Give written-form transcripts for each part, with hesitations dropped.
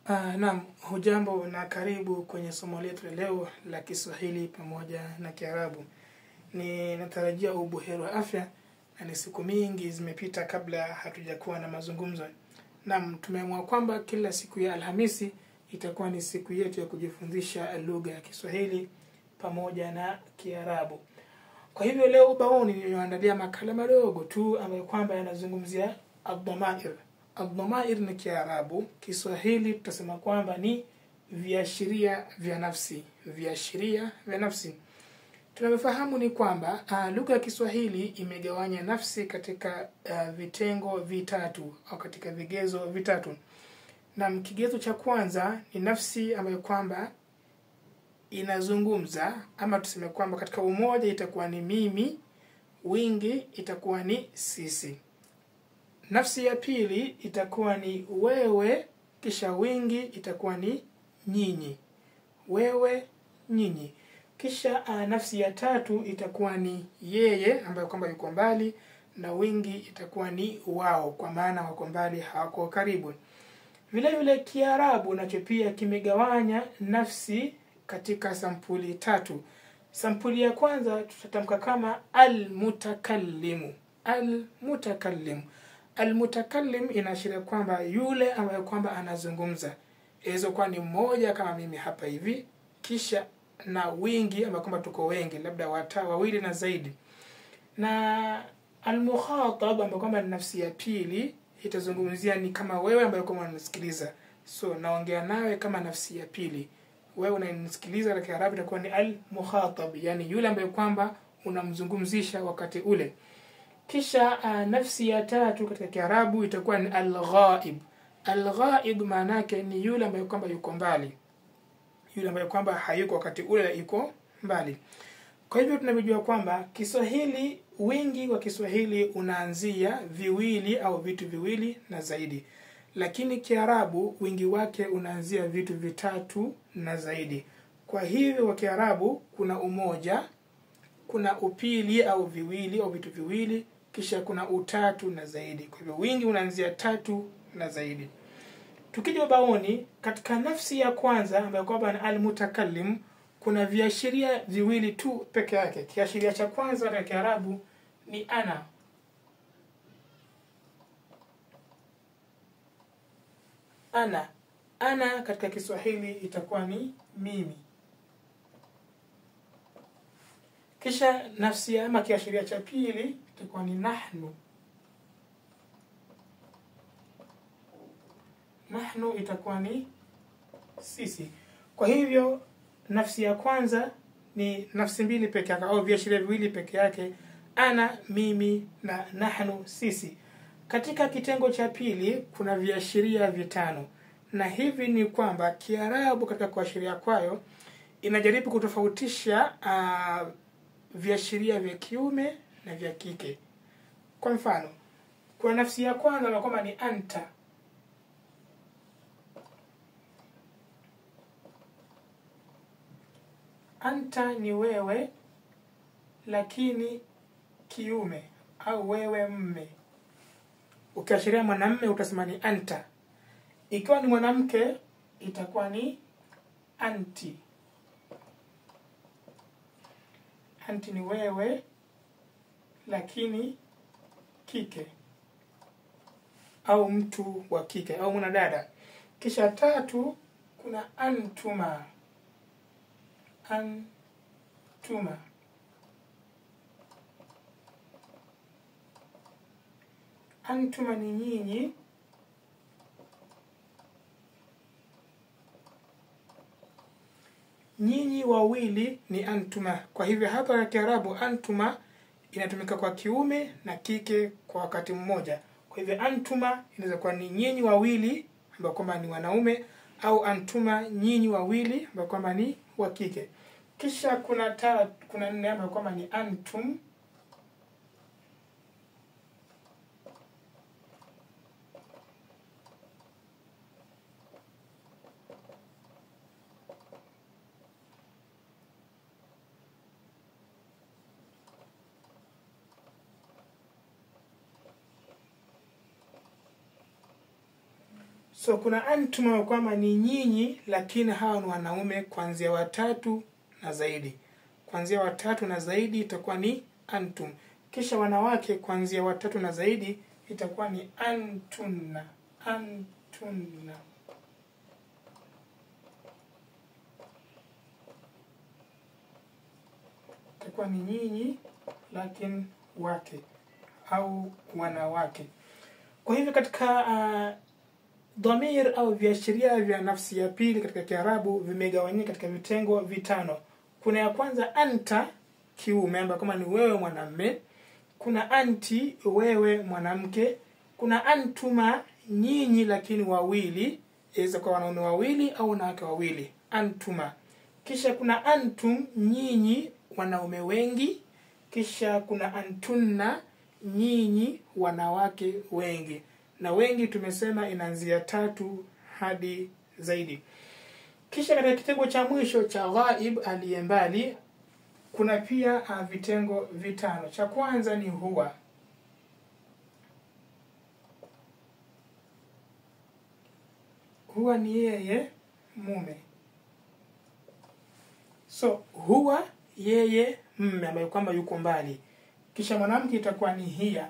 Naam, hujambo na karibu kwenye somo letu la leo la Kiswahili pamoja na Kiarabu. Ninatarajia ubuheri wa afya na ni siku mingi zimepita kabla hatujakuwa na mazungumzo. Naam, tumeamua kwamba kila siku ya Alhamisi itakuwa ni siku yetu ya kujifundisha lugha ya Kiswahili pamoja na Kiarabu. Kwa hivyo leo ubaoni niliandalia makala madogo tu ambayo kwamba yanazungumzia ad-dhamair. Ad-dhamair ni Kiarabu, Kiswahili tutasema kwamba ni viashiria vya nafsi, viashiria vya nafsi. Tunavyofahamu ni kwamba lugha ya Kiswahili imegawanya nafsi katika vitengo vitatu au katika vigezo vitatu. Na kigezo cha kwanza ni nafsi ambayo kwamba inazungumza, ama tuseme kwamba katika umoja itakuwa ni mimi, wingi itakuwa ni sisi. Nafsi ya pili itakuwa ni wewe, kisha wingi itakuwa ni nyinyi. Wewe, nyinyi. Kisha nafsi ya tatu itakuwa ni yeye ambayo kwamba yuko mbali, na wingi itakuwa ni wao, kwa maana wako mbali, hawako karibu. Vile vile Kiarabu nacho pia kimegawanya nafsi katika sampuli tatu. Sampuli ya kwanza tutatamka kama al-mutakallimu. Al-mutakallimu. Al-mutakallim inaashiria kwamba yule ambaye kwamba anazungumza. Inaweza kuwa ni mmoja kama mimi hapa hivi, kisha na wingi ambaye kwamba tuko wengi, labda wawili na zaidi. Na al-mukhatab ambaye kwamba ni nafsi ya pili itazungumzia ni kama wewe ambaye kwamba unanisikiliza. So naongea nawe kama nafsi ya pili. Wewe unanisikiliza, katika Kiarabu itakuwa ni al-mukhatab, yani yule ambaye kwamba unamzungumzisha wakati ule. Kisha nafsi ya tatu katika Kiarabu itakuwa ni al-ghaib. Al-ghaib maana yake ni yule ambaye kwamba yuko mbali. Yule ambaye kwamba hayuko wakati ule, yuko mbali. Kwa hivyo tunajua kwamba Kiswahili, wingi wa Kiswahili unaanzia viwili au vitu viwili na zaidi. Lakini Kiarabu wingi wake unaanzia vitu vitatu na zaidi. Kwa hivyo wa Kiarabu kuna umoja, kuna upili au viwili au vitu viwili, kisha kuna utatu na zaidi. Kwa hivyo wingi unaanzia tatu na zaidi. Tukija ubaoni, katika nafsi ya kwanza ambayo kwamba ni al-mutakallim, kuna viashiria viwili tu peke yake. Kiashiria cha kwanza katika Kiarabu ni ana. Ana. Ana katika Kiswahili itakuwa ni mimi. Kisha nafsi ama kiashiria cha pili itakuwa ni nahnu. Nahnu itakuwa ni sisi. Kwa hivyo nafsi ya kwanza ni nafsi mbili peke yake au viashiria viwili peke yake, ana, mimi na nahnu, sisi. Katika kitengo cha pili kuna viashiria vitano. Na hivi ni kwamba Kiarabu katika kuashiria kwayo inajaribu kutofautisha viashiria vya kiume na vya kike. Kwa mfano, kwa nafsi ya kwanza na kwamba ni anta. Anta ni wewe lakini kiume au wewe mme. Ukiashiria mwanamme utasema ni anta. Ikiwa ni mwanamke itakuwa ni anti. Anti ni wewe lakini kike au mtu wa kike au mwanadada. Kisha tatu kuna antuma. Antuma. Antuma ni nyinyi. Nyinyi wawili ni antuma. Kwa hivyo hapa kwa Kiarabu antuma inatumika kwa kiume na kike kwa wakati mmoja. Kwa hivyo antuma inaweza kuwa ni nyinyi wawili ambao kwamba ni wanaume, au antuma nyinyi wawili ambao kwamba ni wa kike. Kisha kuna kuna nne ambao kwamba ni antum. So kuna antuma kwamba ni nyinyi, lakini hawa ni wanaume kuanzia watatu na zaidi. Kuanzia watatu na zaidi itakuwa ni antum. Kisha wanawake kuanzia watatu na zaidi itakuwa ni antunna. Antunna. Itakuwa ni nyinyi lakini wake au wanawake. Kwa hivyo katika dhamir au viashiria vya nafsi ya pili katika Kiarabu vimegawanyika katika vitengo vitano. Kuna ya kwanza anta kiume, ambayo kama ni wewe mwanamume. Kuna anti, wewe mwanamke. Kuna antuma, nyinyi lakini wawili, inaweza kuwa wanaume wawili au wanawake wawili, antuma. Kisha kuna antum, nyinyi wanaume wengi. Kisha kuna antunna, nyinyi wanawake wengi. Na wengi tumesema inaanzia 3 hadi zaidi. Kisha katika kitengo cha mwisho cha ghaib, aliye mbali, kuna pia vitengo vitano. Cha kwanza ni huwa. Huwa ni yeye mume. So huwa yeye mume ambaye kwamba yuko mbali. Kisha mwanamke itakuwa ni hiya.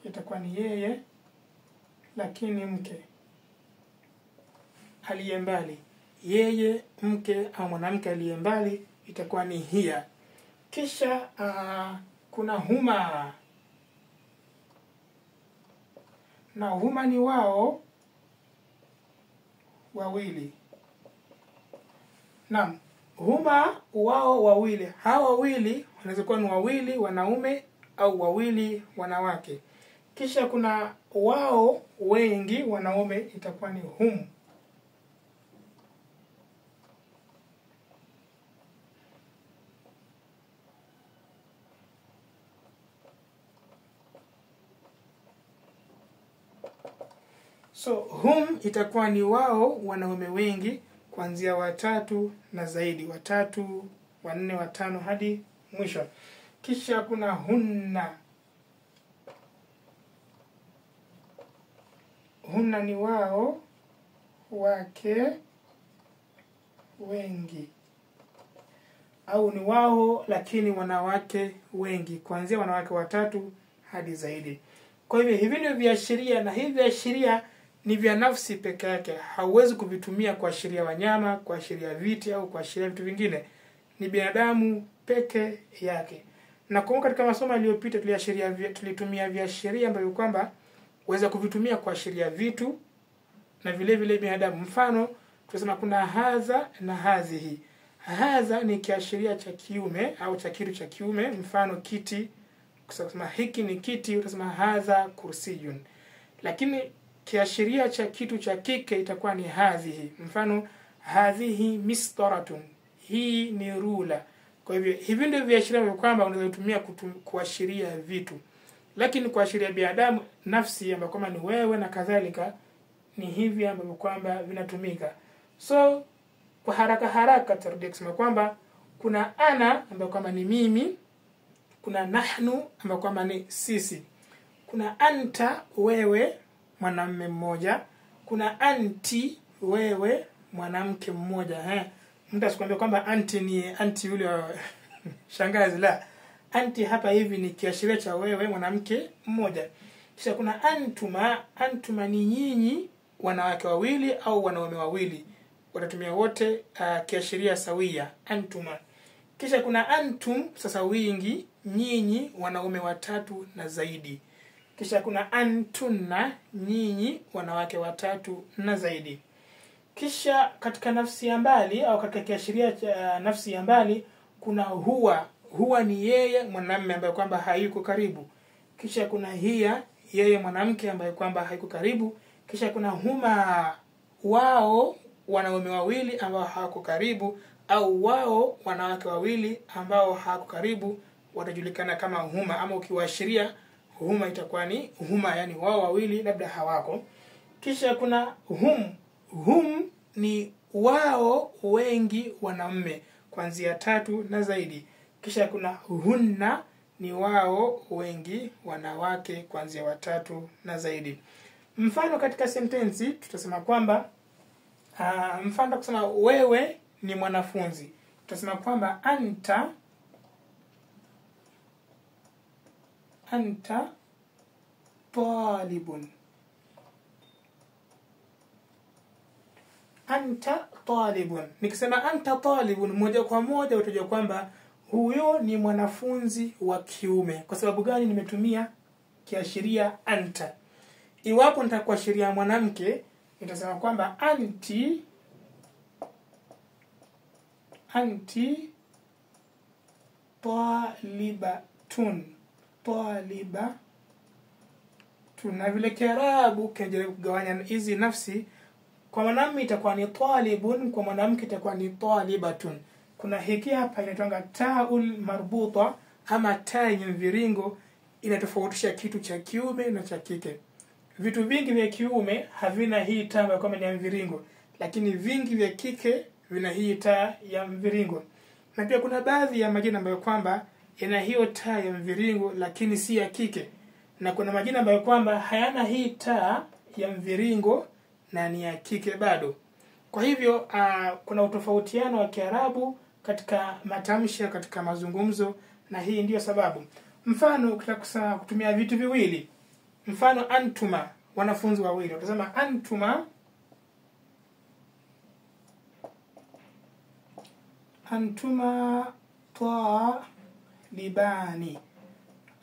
Itakuwa ni yeye lakini mke aliye mbali. Yeye mke au mwanamke aliye mbali itakuwa ni hiya. Kisha kuna huma. Na huma ni wao wawili. Naam, huma wao wawili. Hawa wawili wanaweza kuwa ni wawili wanaume au wawili wanawake. Kisha kuna wao wengi wanaume itakuwa ni hum. So hum itakuwa ni wao wanaume wengi kuanzia 3 na zaidi, 3, 4, 5 hadi mwisho. Kisha kuna hunna. Hunna ni wao wake wengi, au ni wao lakini wanawake wengi, kuanzia wanawake 3 hadi zaidi. Kwa hivyo hivi ndio viashiria, na hivi viashiria ni vya nafsi peke yake. Hauwezi kuvitumia kuashiria wanyama, kuashiria viti au kuashiria vitu vingine. Ni binadamu peke yake. Na kumbuka katika masomo yaliyopita tulitumia viashiria ambavyo kwamba uweza kuvitumia kuashiria vitu na vile vile binadamu. Mfano tunasema kuna hadha na hadhihi. Hadha ni kiashiria cha kiume au cha kitu cha kiume, mfano kiti. Kusema hiki ni kiti utasema hadha kursiyun. Lakini kiashiria cha kitu cha kike itakuwa ni hadhihi. Mfano hadhihi mistaratun, hii ni rula. Kwa hivyo hivi ndio viashiria vya kwamba unaweza kutumia kuashiria vitu. Lakini kuashiria binadamu, nafsi ambayo kama ni wewe na kadhalika, ni hivi ambavyo kwamba vinatumika. So kwa haraka haraka tarudia kusema kwamba kuna ana ambayo kwamba ni mimi, kuna nahnu ambayo kwamba ni sisi, kuna anta wewe mwanamume mmoja, kuna anti wewe mwanamke mmoja. Mtu asikwambie kwamba anti ni anti yule shangazi, la. Anti hapa hivi ni kiashiria cha wewe mwanamke mmoja. Kisha kuna antuma. Antuma ni nyinyi wanawake wawili au wanaume wawili, watatumia wote kiashiria sawia, antuma. Kisha kuna antum, sasa wingi, nyinyi wanaume 3 na zaidi. Kisha kuna antunna, nyinyi wanawake 3 na zaidi. Kisha katika nafsi ya mbali au katika kiashiria cha nafsi ya mbali kuna huwa. Huwa ni yeye mwanamume ambaye kwamba hayuko karibu. Kisha kuna hiya, yeye mwanamke ambaye kwamba hayuko karibu. Kisha kuna huma, wao wanaume wawili ambao hawako karibu, au wao wanawake wawili ambao hawako karibu, watajulikana kama huma, ama ukiwaashiria huma itakuwa ni huma, yani wao wawili labda hawako. Kisha kuna hum. Hum ni wao wengi wanaume kuanzia 3 na zaidi. Kisha kuna hunna, ni wao wengi, wanawake kuanzia watatu na zaidi. Mfano katika sentensi tutasema kwamba mfano kusema wewe ni mwanafunzi, tutasema kwamba anta talibun. Anta talibun. Nikisema anta talibun, moja kwa moja utajua kwamba huyo ni mwanafunzi wa kiume. Kwa sababu gani nimetumia kiashiria anta? Iwapo nitakuashiria mwanamke, nitasema kwamba anti talibatun. Talibatun. Na vile Kiarabu kinajaribu kugawanya hizi nafsi, kwa mwanamume itakuwa ni talibun, kwa mwanamke itakuwa ni talibatun. Kuna hiki hapa inaitwa taul marbuta ama taa yenye mviringo, inatofautisha kitu cha kiume na cha kike. Vitu vingi vya kiume havina hii taa ambayo kama ni ya mviringo, lakini vingi vya kike vina hii taa ya mviringo. Na pia kuna baadhi ya majina ambayo kwamba yana hiyo taa ya mviringo lakini si ya kike, na kuna majina ambayo kwamba hayana hii taa ya mviringo na ni ya kike bado. Kwa hivyo kuna utofautiano wa Kiarabu katika matamshi, katika mazungumzo, na hii ndiyo sababu. Mfano ukitaka kutumia vitu viwili, mfano antuma, wanafunzi wawili, utasema antuma talibani.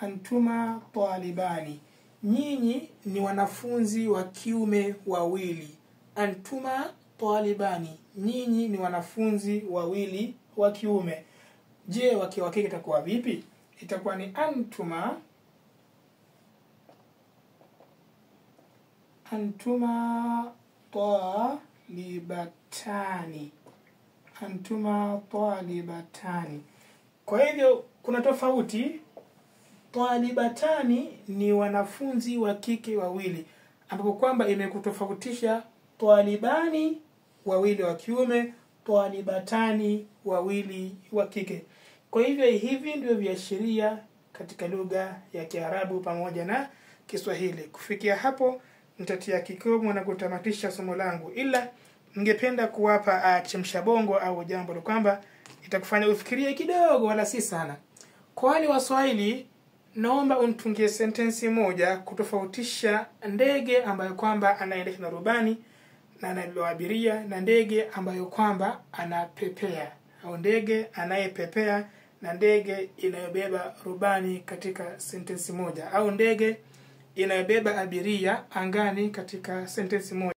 Antuma talibani, nyinyi ni wanafunzi wa kiume wawili. Antuma talibani, nyinyi ni wanafunzi wawili wa kiume. Je, wa kike itakuwa vipi? Itakuwa ni antuma talibatani. Antuma talibatani. Kwa hivyo kuna tofauti. Talibatani ni wanafunzi wa kike wawili, ambapo kwamba imekutofautisha talibani wawili wa kiume, talibatani wawili wa kike. Kwa hivyo hivi ndio viashiria katika lugha ya Kiarabu pamoja na Kiswahili. Kufikia hapo nitatia kikomo na kutamatisha somo langu, ila ningependa kuwapa chemsha bongo au jambo kwamba itakufanya ufikirie kidogo, wala si sana. Kwa wale Waswahili, naomba unitungie sentensi moja kutofautisha ndege ambayo kwamba anaendeshwa na rubani na anabeba abiria na ndege ambayo kwamba anapepea, au ndege anayepepea na ndege inayobeba rubani katika sentensi moja, au ndege inayobeba abiria angani katika sentensi moja.